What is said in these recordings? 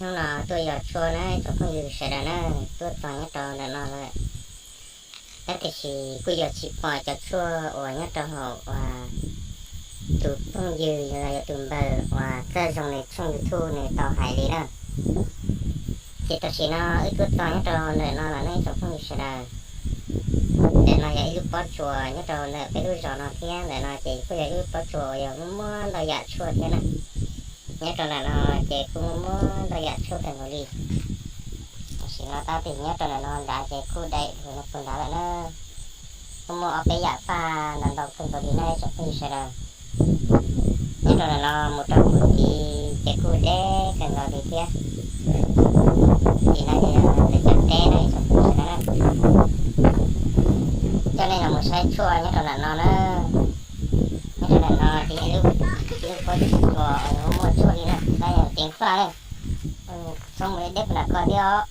Hnub no tuaj yos tshuaj na tsoom phooj ywg sawv daws na, tuaj txog nyob rau ntawm no lawm. Tab tiam sis kuj yog tsis pom cov tshuaj uas nyob rau hauv uas tus phooj ywg los yog tus npawg uas Txawj Zoo nws tshooj YouTube nws tau hais li na. Ces tam sim no wb tuaj txog nyob rau ntawm no lawm ne tsoom phooj ywg sawv daws. Ntawm no yog ib lub pob tsuas nyob rau ntawm peb lub zos no thiab, ntawm no ces kuj yog ib lub pob tsuas uas yog muaj muaj ntau yam tshuaj thiab na. Nyob rau ntawm no ces kuj muaj muaj ntau yam tshuaj kawg nkaus li. Tam sim no tab sis nyob rau ntawm no nrad ces kuj dai dhau no puag nrad lawm na. Kuj muaj ob peb yam paj ntau ntau kawg nkaus li na tsoom phooj ywg sawv daws. Nyob rau ntawm no mus rau puag tid ces kuj deb kawg nkaus li thiab. Tim no ces yog lawv cov teb na tsoom phooj ywg sawv daws na. Coj nej los mus saib tshuaj nyob rau ntawm no na. Nyob rau ntawm no ces ib lub, ib lub pob tsuas uas muaj tshuaj li na, tab yog ceev faj na. Txhob mus deb deb puag nram ko thiab os.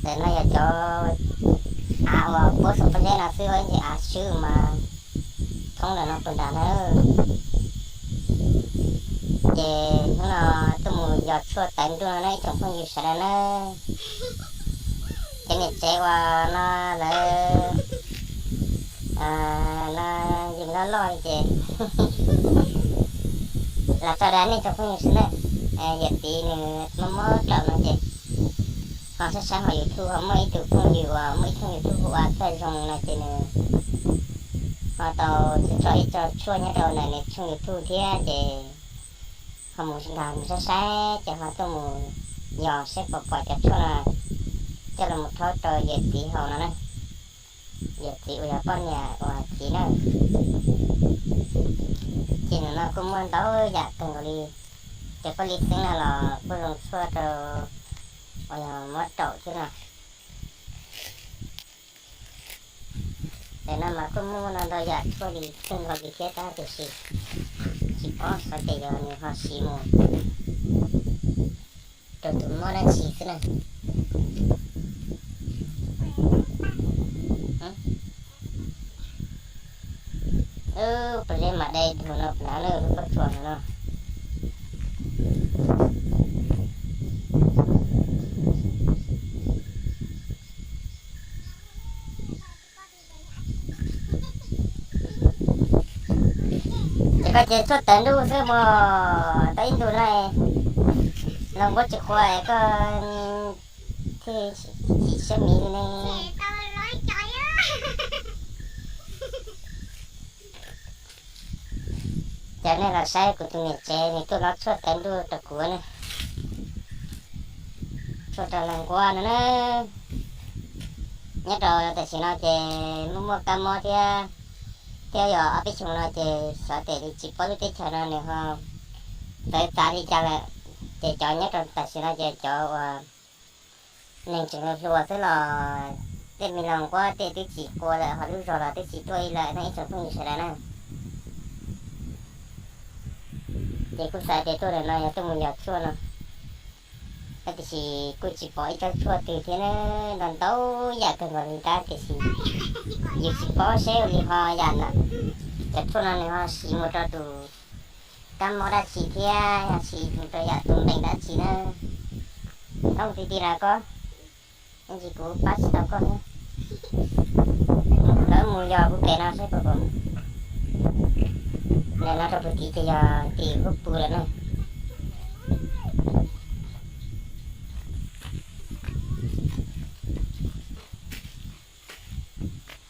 Ntawm no yog cov av uas puab saum pob zeb no xwb, ib ntsis av swb mas thoob ntawm no puag nrad na. Ces hnub no tuaj mus yos tshuaj tawv nruj no na ib tsoom phooj ywg sawv daws na. Cov niam tsev uas no lawv no yus loj loj li ces los tso dag nej tsoom phooj ywg sawv daws. Yawm txiv nws mob mob plaub no ces ho saib saib hauv YouTube ho muaj ib tug phooj ywg uas muaj ib tshooj YouTube hu ua Txawj Zoo no ces nws ho tau tso ib co tshuaj nyob rau ntawm nws tshooj YouTube thiab ces ho mus nrog nws saib saib ces ho tuaj mus yos saib puas pom cov tshuaj no coj los mus rhaub rau yawm txiv haus no na. Yawm txiv uas yog poj niam uas txiv na. Ces ntawm no kuj muaj ntau yam kawg nkaus li. Cov paj li xeeb no los kuj zoo tshuaj rau uas yog mob raum thiab no. Ntawm no mas kuj muaj no ntau yam tshuaj li kawg nkaus li thiab tab tiam sis tsis paub xyov ces yog nws ho siv mus rau tus mob dab tsi xwb na. Puas zeb mas dai dhau no na lub pob tsuas no no. Ces koj ces tshuaj tawv nruj xwb mas tau ib ntus no los nquab tsis qua es koj thiaj chim siab miv li ne. Ces nej los saib kuv tus niam tsev nws tuaj lob tshuaj tawv nruj rau kuv ne. Tshuaj rau los nquab no na. Nyob rau tam sim no ces muaj muaj kab mob thiab, thiab yog ob peb xyoos no ces xyov tes li tsis paub lub teb chaws no nws ho txawv txav li cas lawm. Ces cov nyob rau tam sim no ces cov uas neeg tseem hluas xwb los tej me los nquab tej twb tsis qua lawm, ho lub zog los twb tsis tuaj ib lawm no ib tsoom phooj ywg sawv daws na. Ces kuj xav tias tuaj ntawm no yog tuaj mus yos tshuaj no, tab tiam sis kuj tsis pom ib tsob tshuaj twg thiab na, ntau ntau yam kawg nkaus li tab tiam sis yus tsis paub seb ua li ho yam na, cov tshuaj no nws ho siv mus rau tus kab mob dab tsi thiab yog siv mus rau yam tus npees dab tsi na. Thoob ti ti na koj, ib ntsis kuv pab tsis tau koj thiab. Lawv mus yos kuv pem no seb puas pom. Ntawm no rau puag tid ces yog tim huab pw lawm na.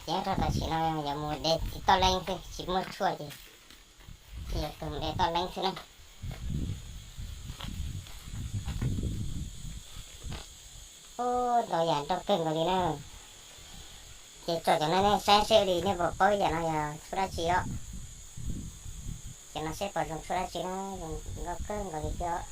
Ces rau tam sim no yog mus de txiv toj leeb xwb tsis muaj tshuaj ces yog tus mus de toj leeb xwb na. Ntau yam nroj kawg nkaus li na. Ces tso cov no nej saib seb li nej puas paub yam no yog tshuaj dab tsi os. Cov no seb puas zoo tshuaj dab tsi na, zoo nkauj kawg nkaus li thiab.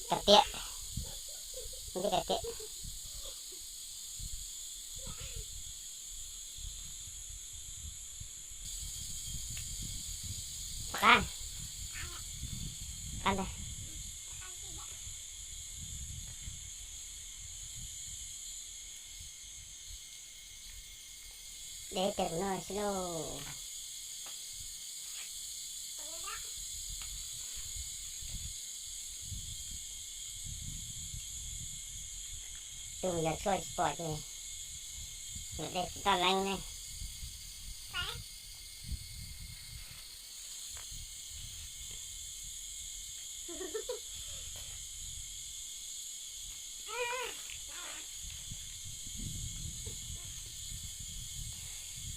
Kav tiam, ntej kav tiam. Qab, qab ntag. Deb kawg no xwb lauj. Tus yog tshuaj tsis pom ces yog dej tsis toj leeb ne.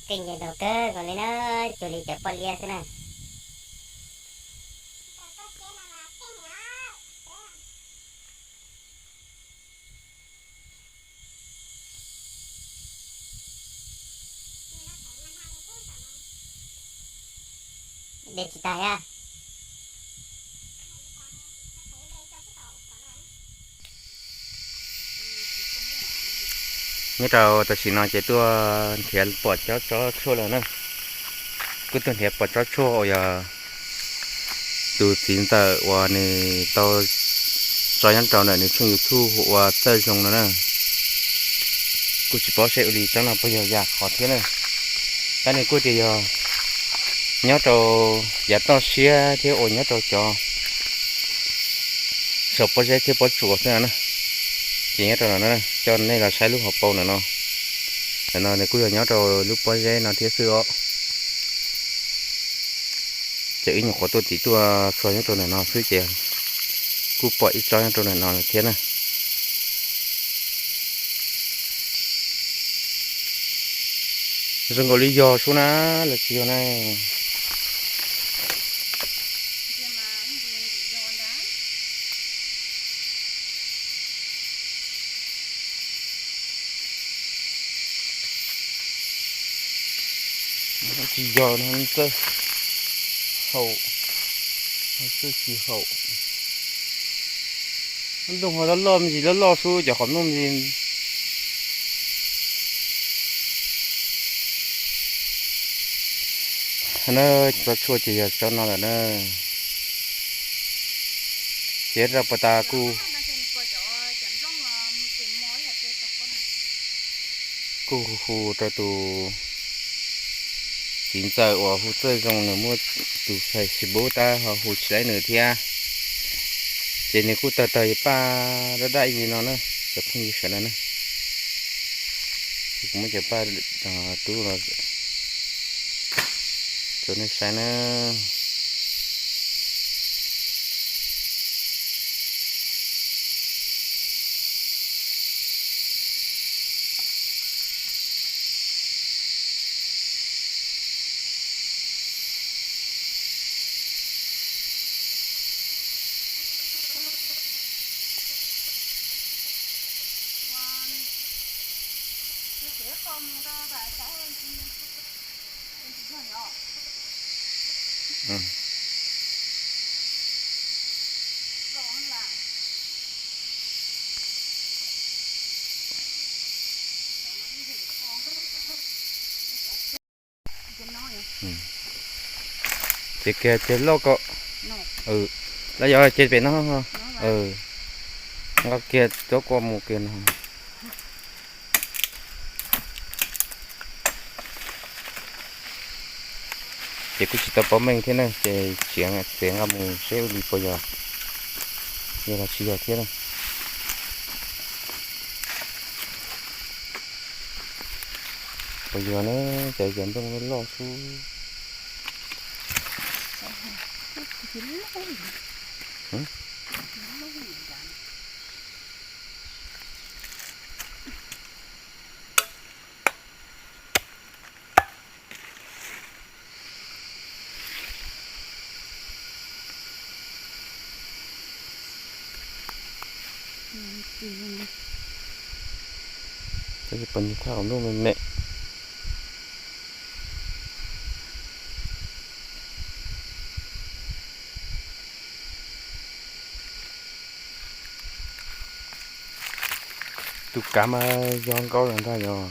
Keej ces nrog kawg nkaus li na, cuag li cov poj liab xwb na. Dej tsis tag thiab. Nyob rau tam sim no ces tuaj nrhiav pom tsob tshuaj lawm na. Kuj tuaj nrhiav pom tsob tshuaj uas yog tus txiv ntxawm uas nws tau tso nyob rau ntawm nws tshooj YouTube hu ua Txawj Zoo no na. Kuj tsis paub seb ua li tsob no puas yog yam qhov thiab na. Tab nws kuj tias yog nyob rau yav toj siab thiab uas nyob rau cov saum pob zeb thiab pob tsuas xwb no na. Ces nyob rau no na, coj nej los saib lub hauv paus ntawm no. Ntawm no nws kuj yog nyob rau lub pob zeb no thiab xwb os. Ces wb nyuam qhuav tuaj tim tuaj txog nyob rau ntawm no xwb ces kuj pom ib tsob nyob rau ntawm no lawm thiab na. Zoo nkaus li yog sub na, los tsis yog na. Tsis yog no, txawj haum, txawj tsis haum. Nplooj ho loj loj me ntsis, loj loj sub, cov qhov nplooj me ntsis. Na, tsob tshuaj ces yog tsob no lawm na. Ces rau puas tas kuj, kuj hu hu rau tus txiv ntxawm uas hu Txawj Zoo, nws muaj tus Facebook tab ho hu tsis laib nws thiab. Ces nws kuj tawg tawg paj daj daj li no na, cov phooj ywg sawv daws na. Kuv muab cov paj rub los rau nej saib na. Ces kiag ces loj ko. Lawv yog ces pem no. Nqa kiag cov kua mus kiag no. Ces kuj tsis tau paub meej thiab na, ces txiav txiav nqa mus seb ua li puas yog, yog los tsis yog thiab na. Puas yog na, cov yog nplooj loj loj xwb. Tab sis pos nyiag thaj qhov nplooj me me. Tus kav mas yog nkauj los ntag yog.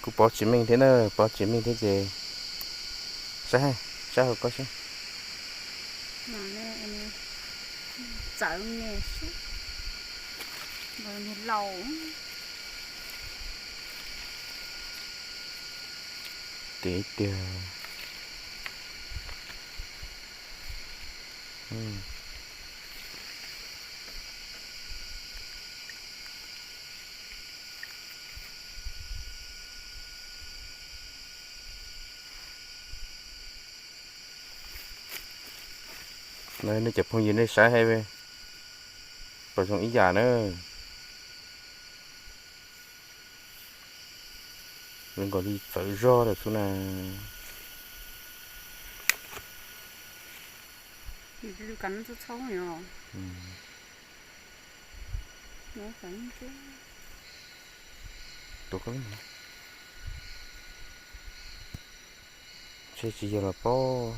Kuv pov tsis meej thiab na, pov tsis meej thiab ces saib, saib hauv koj saib. Txawv me sub, laus. Tiag tiag. Nej cov phooj ywg nej saib hais puas zoo ib yam na. Zoo nkaus li txawv zog lawm xwb na. Ntshe tsis yog los pob.